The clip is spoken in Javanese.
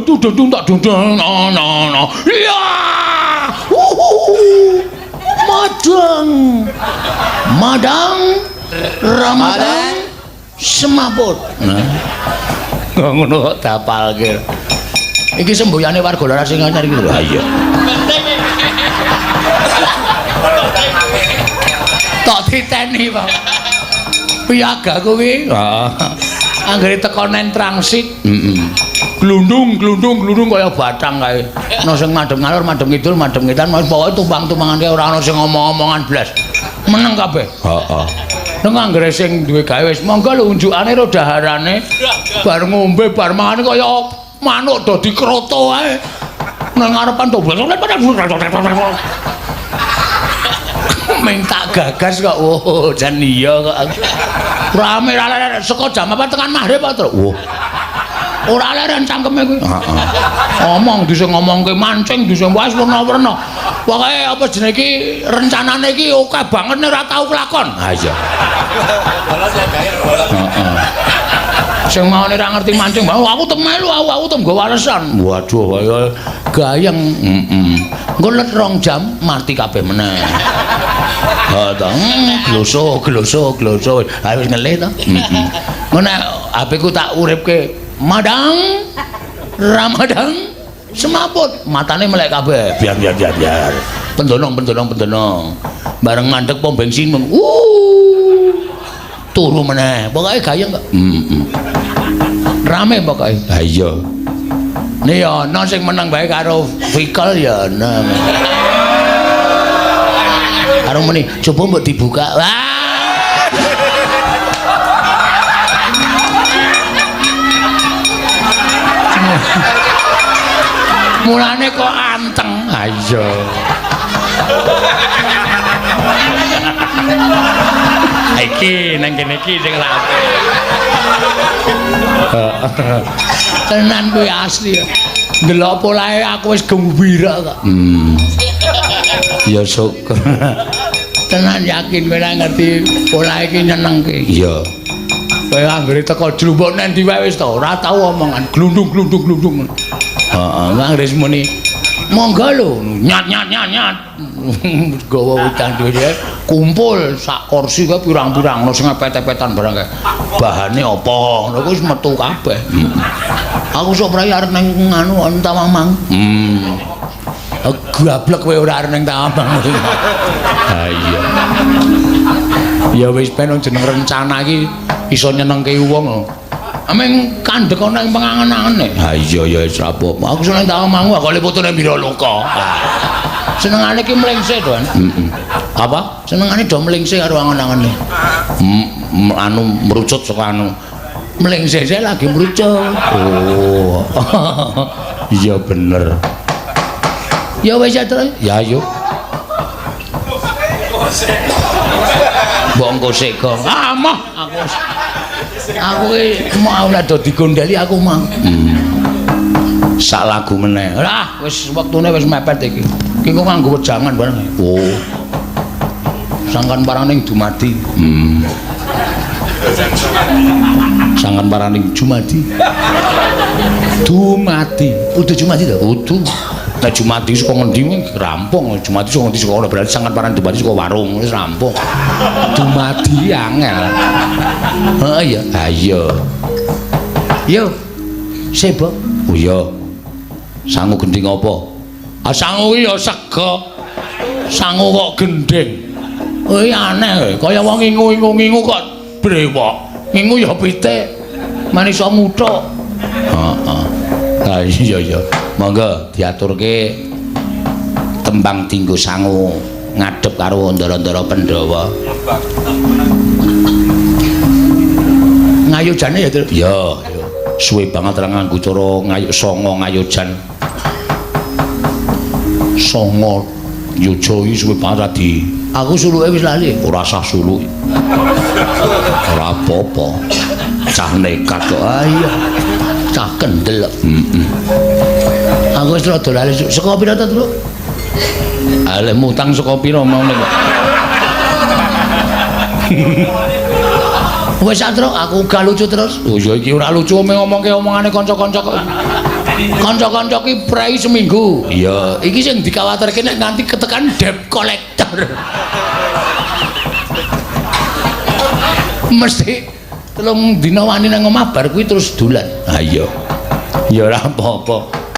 tu dun tu tak dun dun no no no. Iya. Madang. Madang Ramadan semaput. Nah. Ngono kok dapalke. Iki semboyane warga Laras sing anyar iki lho. Ha iya. Tok titeni, Pak. Piagaku kuwi. Heeh. Anggere teko nang transit, heeh. Glundung, glundung, glundung kaya batang kae. Ana sing madhep ngalor, madhep ngidul, madhep ngetan, pokoke tumpang-tumpangan kae ora ana sing ngomong-omongan blas. Meneng kabeh. Heeh. Nang anggere sing duwe gawe wis monggo lho unjukane ro daharane. Bar ngombe, bar mangan kaya manuk do dikroto ae. Nang ngarepan to. Minta gagas kok. Oh, jan iya kok. Rame ra leren saka jam apa tekan maghrib apa, Tru? Wah. Ora leren cangkeme kuwi. Heeh. Ngomong dise ngomongke mancing, dise wis werna-werna. Pokoke apa jenenge iki rencanane iki akeh banget nek ora tau kelakon. Ha iya. Heeh. Sing maune ora ngerti mancing, aku temelu aku tem nggo walesan. Waduh, kaya gayeng. Heeh. Engko let 2 jam mati kabeh meneh. Ha ta, gloso gloso gloso. Ha wis ngelih to. Heeh. Engko nek HP-ku tak uripke Madang Ramadan semaput, matane melek kabeh. Biar biar biar biar. Pendonong pendonong pendonong. Bareng mandek pom bensin meng. Turu meneh. Pokoke gayeng kok. Heeh. Rame pokoke. Ha iya. Nih ana sing meneng bae karo Fikal ya ana. Karo muni, coba mbok dibuka. Wah. Mulane kok anteng. Ha iya. Iki nang kene iki sing rame. Tenan kuwi asli. Ndelok polahe aku wis gembira kok. Ya syukur. Tenan yakin kowe ora ngerti polahe iki nyenengke. Iya. Kowe anggere teko jlumbuk nang ndi wae wis to, ora tau omongan glundung glundung glundung. Heeh, anggere muni monggo lho, nyat nyat nyat nyat. Gawa utang dhewe kumpul sak kursi kae pirang-pirang ono sing epet-epetan barang kae. Bahane apa ngono kuwi wis metu kabeh. Aku sok prei arep nang nganu Tawangmangu. Gablek kowe ora arep nang Tawangmangu. Ha iya. Ya wis ben jeneng rencana iki iso nyenengke wong. Ameng kandhek ana ing pengangen-angene. Ha iya ya wis ra apa-apa. Aku seneng Tawangmangu kok liputune Wiraloka. Senengane iki mlengse to. Heeh. Apa? Senengane do mlengse karo angen-angene. Anu merucut saka anu. Mlengse saya lagi merucut. Oh. Iya bener. Ya wis ya terus. Ya ayo. Mbok engko sik kok. Ah moh aku wis. Aku iki mau ora do digondeli aku mau. Sak lagu meneh. Lah wis wektune wis mepet iki. Iki kok nganggo wejangan bareng. Oh. Sangkan paraning dumadi. Sangkan paraning jumadi. Dumadi. Udu jumadi to? Udu. Nek jumadi saka ngendi rampung, jumadi saka ngendi saka berarti sangkan paraning dumadi saka warung wis rampung. Dumadi angel. Heeh iya. Ha iya. Yo. Sebo. Oh iya. Sangu gending apa? Ah sangu iki ya sega. Sangu kok gending. Oh iya aneh, kaya wong ngingu-ngingu kok brewok. Ngingu ya pitik. Man iso nguthuk. Heeh. Ha iya iya. Monggo diaturke tembang dinggo sangu ngadhep karo ndara-ndara Pandhawa. Ngayujane ya, Tru? Iya, iya. Suwe banget ra nganggo cara ngayuk songo ngayujan. Songo yuja iki suwe banget ra di. Aku suluke wis lali. Ora sah suluk. Ora apa-apa. Cah nekat kok. Ah iya. Cah kendel. Heeh. Aku wis rada lali. Saka pira to, Tru? Aleh mutang saka pira maune kok. Wis Tru, aku gak lucu terus. Oh iya iki ora lucu mung ngomongke omongane kanca-kanca kok. Kanca-kanca ki prei seminggu. Iya, iki sing dikawatirke nek nganti ketekan debt collector. Mesti 3 dina wani nang omah bar kuwi terus dolan. Ha iya. Ya ora apa-apa.